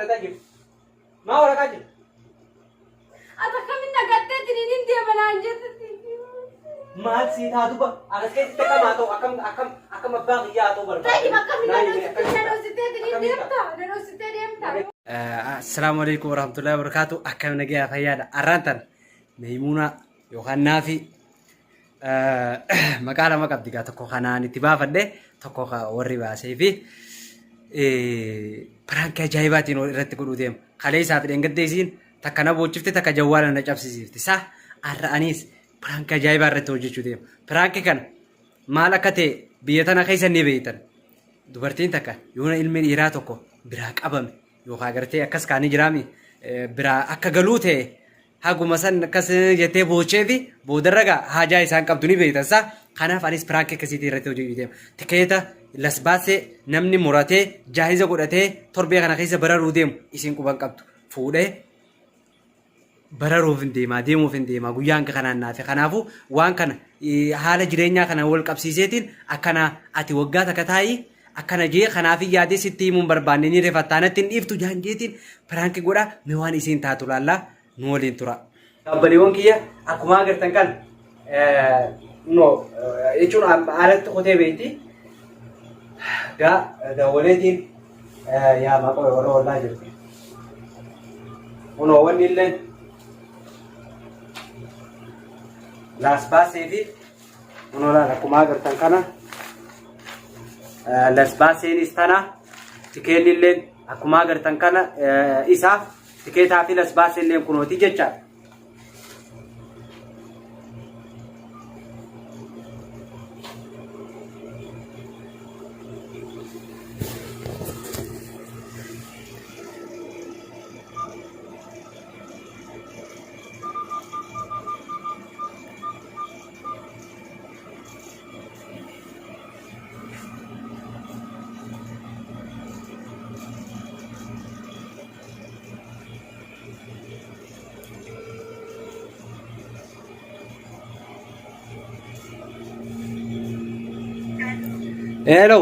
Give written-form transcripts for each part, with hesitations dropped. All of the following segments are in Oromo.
waraqaa jirtu? Maa waraqaa jirtu? Ati akkamiin nagattee tiniin deema naan jette. Maal sii taatu ba? Anas keessatti akkam haa ta'u akkam akkam akkam abbaa kiyyaa haa ta'u barbaade. Tayyib akkamiin na dhoositee tiniin deemta? Na dhoositee deemta? Assalaamu alaikum warahmatullahi wabarakatuh. Akkam nagayaa fayyaadha. Arraan tan Meemuuna yookaan Naafi maqaa lama qabdi gaa tokko kanaan itti baafadhe tokko ka warri baasee fi piraankii ajaa'ibaatiin irratti godhuu deema. Kalee isaa fi dheengadda isiin takka na boochifte takka jawwaala na cabsisiifte. Sa har'a anis piraankii ajaa'ibaa irratti hojjechuu deema. Piraankii kana maal akka ta'e biyya tana keessa ni beektan. Dubartiin takka yoona ilmi dhiiraa tokko biraa qabame yookaan gartee akkas kaanii jiraami biraa akka galuu ta'e Haguma san akkas jettee boocheefi boodarra gaa haajaa isaan qabdu ni beektan saa. Kanaaf anis piraankii akkasiitii irratti hojii deema. Tikeeta lasbaasee namni muratee jaahiza godhatee torbee kana keessa bararuu deemu isin quban qabdu. Fuudhee bararuuf hin deemaa deemuuf hin deemaa guyyaa hanga kanaan naafe. Kanaafuu waan kana haala jireenyaa kana wal qabsiiseetiin akkana ati waggaa takka taa'ii akkana jee kanaaf yaadee sitti himuun barbaanne ni rifattaa natti hin dhiiftu jaan jeetiin piraanki godha mee waan isiin taatu laallaa nu waliin tura. Abbaliiwwan kiyya akkuma agartan kan no jechuun alatti kutee beekti gaa dawwaleetiin yaa maqoo warra ollaa jirti. Kunoo wanni illee laas baasee fi Kunoo laal akkuma agartan kana lasbaaseenis tana tikeenni illee akkuma agartan kana isa tikeetaa fi lasbaasee illee kunooti jechaadha. Hello.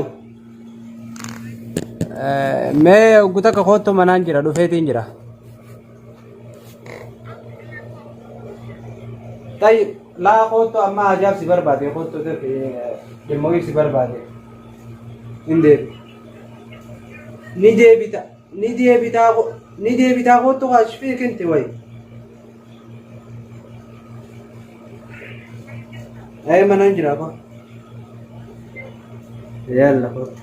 Mee oggu takka koottu manaan jira dhufeetiin jira. Tayyib laa koottu amma ajaa'ib si barbaade koottu dhimma si barbaade. Hin deebi. Ni deebita ni deebitaa ni deebitaa koottu kaashfii kinti wayi. Ee manaan jira koo. Yalla koottu.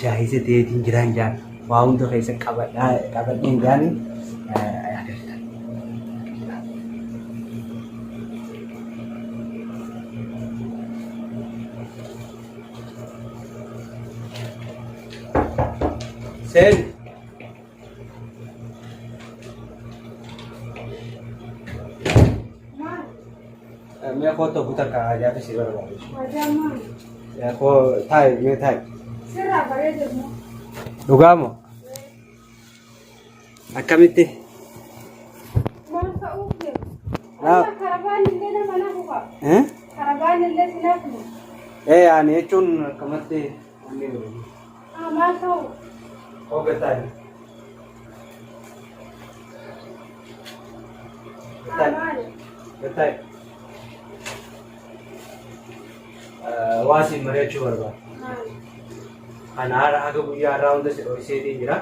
Jaahisa ta'eetiin jiraan jaan waa hunda keessa qabadhaa qabadheen jaan agartan. Seen. Maal? Mee koo tokko takka hajaatu si barbaadu. Hajaa maal? Koo taa'i mee taa'i. Sirraa bareeda moo? Dhugaa moo? Akkamitti? Maal ta'uuf deema? Naa- Amma karabaan illee nama nafu qaba. Eh? Karabaan illee si nafu. Eh ani jechuun akkamatti wanni godhu. Ah, maal ta'u? Koo gattaa'i. Ah, maali? Gattaa'i. Waa siin mari'achuu barbaada. Maali? Kana har'a haga guyyaa har'aa hunda si dho'iseetiin jira.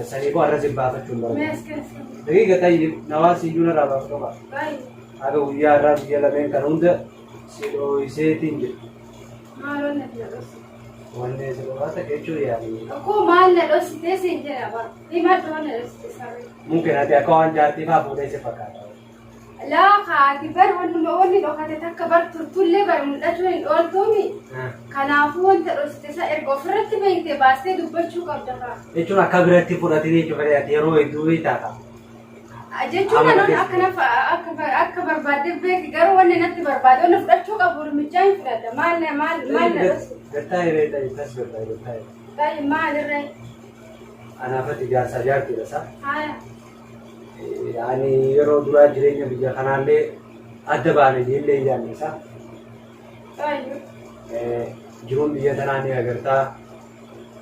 Saniifuu har'a si baafachuu hin Mee barbaadu. as keessa. Daqiiqa tayyib nawaa si iyyuu narraa baafatu qaba. Baay'ee. Haga guyyaa har'aa guyyaa lameen kan hunda si dho'iseetiin jira. Maal wanni ati na dhoksite? Wanni si dho'ata jechuun yaani. Koo maal na dhoksite siin jedha bara. Himadhu wanni na dhoksite saree. Mungkin ati akka waan jaartii fa'aa fuudhee si fakkaata. Laa kaati bar wannuma wanni dhokate takka bar turtullee bar mul'achuu hin ooltuumi. Kanaafuu wanta dhoksite isa erga ofirratti beekte baastee dubbachuu qabda kaa. Jechuun akka biratti fudhatanii jechuudha ati yeroo hedduu beektaa kaa. Jechuun Amala anuun keessa. akka na akka akka barbaadde beeki garuu wanni natti barbaade wanni fudhachuu qabu hirmichaa hin fudhadha. Maal na maal maal na dhoksite? Gattaa hiree ta'e tas gattaa gattaa hiree. Baay'ee maal irra? Anaaf ati jaarsaa jaartiidha sa. Haya. Ani yeroo duraa jireenya biyya kanaallee adda baane jeellee hin yaadne sa. Ayyo. Jiruun biyya tanaa ni agartaa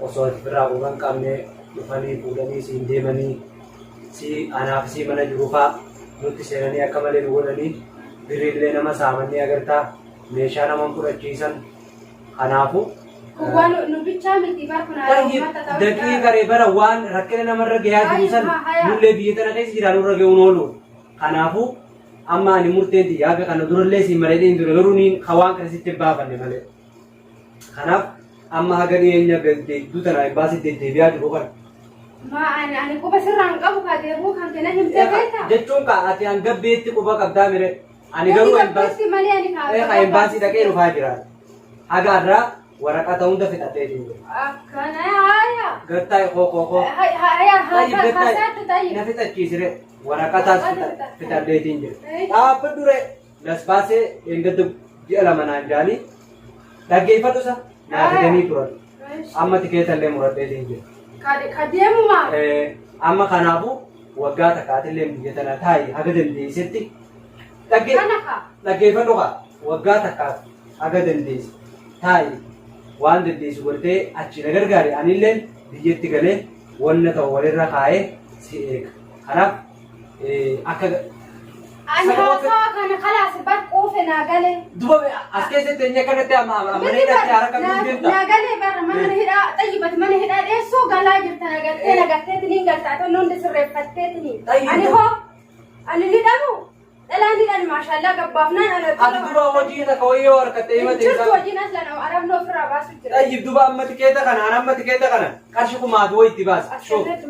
osoo ati firraa quba hin qabne dhufanii fuudhanii siin deemanii si anaaf si mana jiru faa nutti seenanii akka malee nu godhanii birriillee nama saaman ni agartaa meeshaa nama hin fudhachiisan kanaafuu Kun waan nu bichaa miti bar kun haala uummata ta'uu Daqiiqa ree bara waan rakkina namarra gahaa jiru san nullee biyya tana keessa jiraa nurra gahuun oolu. Kanaafuu amma ani murteen tiyya haga kana durallee siin malee hin ture garuu niin ka waan kana sitti hin baafanne malee. Kanaaf amma haga dhiyeenya gidduu tana imbaasii deddeebi'aa jiru kana. Maa ani quba sirraa hin qabu kaa deebuu kan kena himtee beektaa? Jechuun kaa ati hanga beetti quba qabdaa mire. Ani garuu Gabbeetti malee ani kaa. Ka imbaasii dhaqee dhufaa jira. Haga irraa waraqata hunda fixatee jiru. Akkana haaya. Gattaa koo koo koo. Haaya Tayyib gattaa haasaaddu tayyib. na fixachiisire waraqataas fixadheetiin jira. Dhaabbadhu ree lasbaasee dheengadda ji'a 2 naan jaanii dhaggeeffadhu isa naa fidanii turan. Amma tikeeta illee muradheetiin jira. Ka deemuma. Amma kanaafuu waggaa takkaatillee biyya tana taa'i haga dandeessetti Kana kaa. dhaggeeffadhu kaa waggaa takkaaf haga dandeesse taa'i waan dandeessu godhatee achi na gargaari anillee biyyatti galee wanna ta'u walirra kaa'ee si eega. Kanaaf akka Ani haasawa kana kalaas bar quufe naa galee. Duba as keessatti eenyu akkanatti amma amma mana hidhaatti haara qabdu deemta. Naa galee bara mana hidhaa xayyibati mana hidhaa dheessuu galaa jirta na galtee na galteetiin hin galtaa ta'u hundi sirreeffatteetiin. Ani hoo ani ni dhabu dhalaan ni dhani maashaallaa gabbaafnaan ana. Ati duba hojii takka wayii yoo harkatte hima Jirtu teessaa. hojiin as lana arabni ofirraa baasu jira. Xayyib duba amma tikeeta kana ani amma tikeeta kana qarshi kumaa fi wayi itti baasi. As kenneetu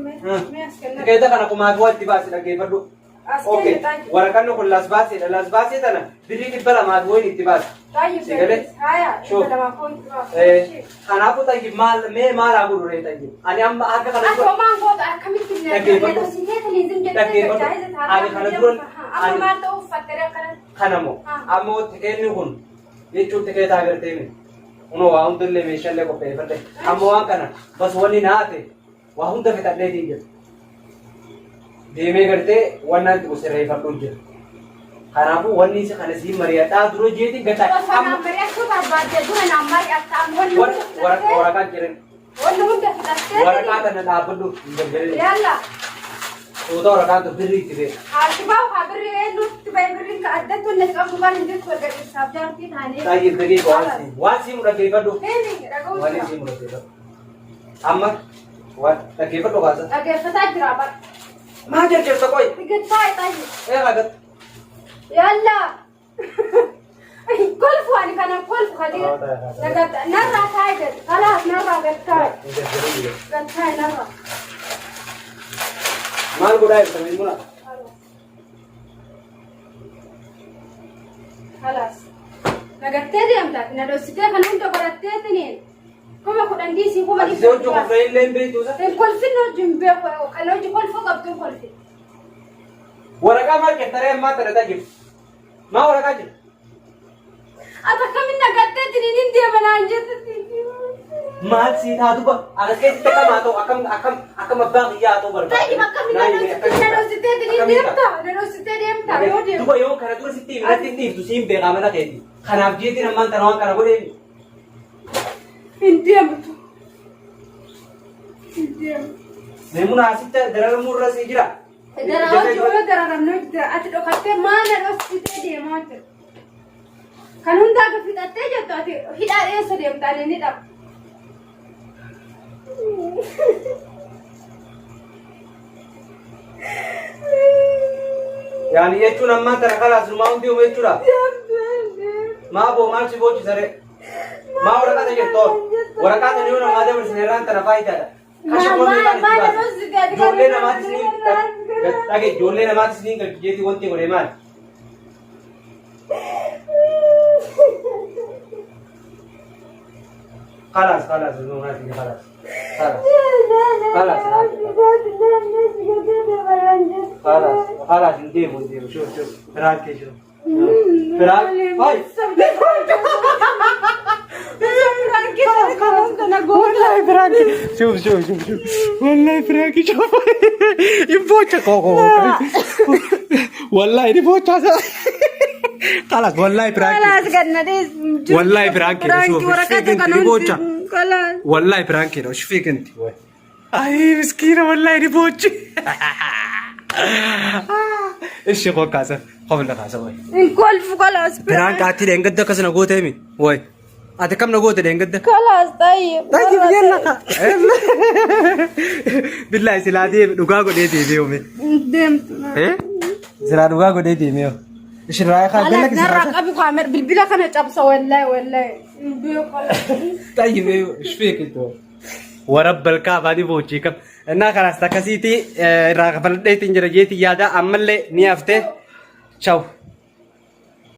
mee as kenneetu. Tikeeta kana kumaa fi wayi itti baasi dhaggeeffadhu. As Okay. kenne xayyib. Waraqanni kun lasbaaseedha. Lasbaasee tana birrii 200 fi wayiin itti baasi. Xayyib Si galee? haya Shoo. 200 foon itti baasu. Kanaafuu xayyib maal mee maal haa godhu ree xayyib? Ani amma akka kana Ati dura homaan goota akkamitti Dhaggeeffadhu. Dhaggeeffadhu. Ani kana dura- Amma maal ta'uu uffattee akkana. Kana moo amma tikeetni kun jechuun tikeeta agartee miti. Kunoo waa hundallee meeshaalee qopheeffadhe. Amma waan kana bas wanni naate waa hunda fixadheetiin jira. Deemee gartee waan itti sirreeffadhu jira. Kanaafuu wanni isa kana siin mari'adhaa dura jeetiin gataa. Osoo naan mari'achuu barbaadde dura naan mari'atta amma wanni hunda filattee Waraqaan jiran. wanni hunda filattee Waraqaa tana dhaabbadhu hin jarjarin. Yalla Tuuta waraqaan tun birrii itti beeka. haati bahu haa birrii eenyutti bahe birriin ka addatti wanni qabdu waan hin jirtu erga dhirsaaf jaartii taanee. Xayyib daqiiqa waan siin waan siin dhaggeeffadhu. Deemi dhaga'uu Waan jira. siin dhaggeeffadhu. Amma waan dhaggeeffadhu kaasa. Dhaggeeffataa jira bara. Maa jarjarta qoy? Gattaa xayyib. Ee haa Yalla. Kolfu ani kana kolfu kadir. Narraa taa'e jedhe. Kalaas narraa gad taa'e. Gad taa'e narraa. Maal godhaa jirta Maimuna? Kalaas. Nagattee deemta. Na dhoksitee kana hunda godhatteetiniin. 10,000 diisii kuma Ati hojii kolfee illee hin beektu isa? Hin kolfin hojii hin beeku. Kan hojii kolfuu qabdu hin kolfin. Waraqaa maal jettaree ammaa tana tajibu? Maa waraqaa jiru? Ati akkamiin nagatteetiniin hin deema naan jette. Maal sii taatu ba? Anas keessatti akkam haa ta'u akkam akkam akkam abbaa kiyyaa haa ta'u barbaada. Tayyib akkamiin na dhoksiteetiniin deemta? Na dhoksitee deemta yoo deemta. Duba yoo kana dura sitti himnatti hin dhiiftu siin beekaa mana keeti. Kanaaf jeetiin ammaan tana waan kana godheen. Hin deemtu. Hin deemtu. Meemuna asitti dararamuu irra sii jira. Dararaa yoo dararamne jira ati dhokattee maa na dhoksitee deemaa jira. Kan hundaa gad fixattee jettu ati hidhaa dheessa deemta ani ni dhaba. Yaani jechuun ammaan tana kalaas numaa hundi uume jechuudha. Maa boo maal si boochisare? Maa waraqaa ta jirtoo? Waraqaa tana yoo namaa dabarsine irraan tana faayidaadha. Kasha Maa- qonni maa- kan itti maa baase. Ijoollee namaatis ni dhage ijoollee namaatis ni galchi jeetii wanti godhe maali? Kalaas kalaas nu naati kalaas kalaas kalaas kalaas kalaas hin deemu hin deemu shuf shuf piraank shuf piraank hay. والله prank شوف شوف شوف شوف والله prank شوف يبوcha كوكو والله يبوcha خلاص والله prank خلاص قلنا والله prank شوف ايش فيك انت يبوcha خلاص والله prank ايش فيك انت اي مسكينه والله يبوcha ايش هو كاسه قبل كاسه وي انكلف خلاص prank ati dheengadda akkas na gooteemi way ati kam na goote dheengadda خلاص طيب طيب يلا بالله silaa deeme dhugaa godhee deemee uume دمت silaa dhugaa godhee deemee ishin raaya kaa خلاص galla نرى قبي قامر بالبلا كان جابسه والله والله طيب ايش فيك انت ورب الكعبة دي بوجي كم እና خلاص takkasiiti irraa kafaladheetiin jira jeetii yaada ammallee ni haftee. Ciao.